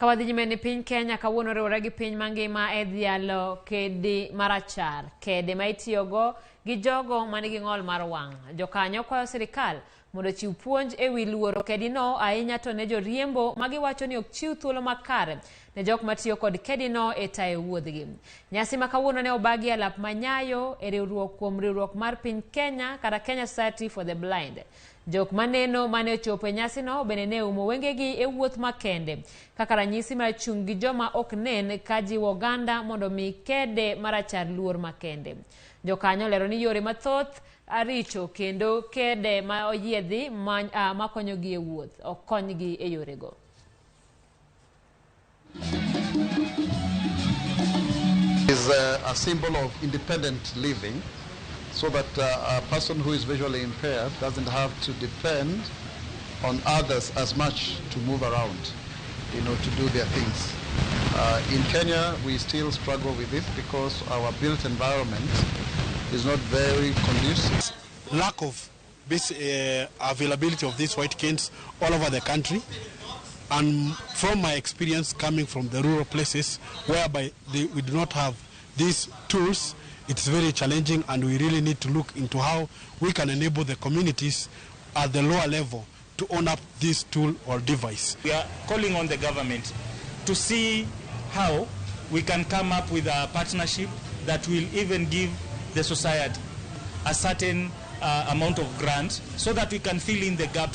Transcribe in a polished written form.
Ka wadhi nyime ni piny Kenya kawuono oriwore gi piny mangima e dhialo kedi marachar, kede ma itiyogo gi jogo manigi ng'ol mar wang'. Jokanyo kwayo sirikal mondo ochiw puonj e wi luoro kedino ahinya to ne joriembo ma giwacho ni ok chiw thuolo makare ne jok matiyo kod kedino e tayo wuodhgi. Nyasi ma kawuono ne obagi e alap ma Nyayo e riwruok kuom riwruok mar piny Kenya kata Kenya Society for the Blind. Jok maneno mane ochopo e nyasino bende ne oumo wengegi e wuoth makende kaka ranyisi mar chung' gi joma ok nen ka jiwo oganda mondo omi kede marachar luor makende. Jokanyo olero ni yore mathoth richo kendo kede ma oyiedhi makonyogi e wuoth ok konygi e yorego. Is a symbol of independent living, so that a person who is visually impaired doesn't have to depend on others as much to move around, to do their things. In Kenya, we still struggle with this because our built environment is not very conducive. Lack of this availability of these white canes all over the country, and from my experience coming from the rural places whereby we do not have these tools, it's very challenging, and we really need to look into how we can enable the communities at the lower level to own up this tool or device. We are calling on the government to see how we can come up with a partnership that will even give the society a certain amount of grant so that we can fill in the gaps.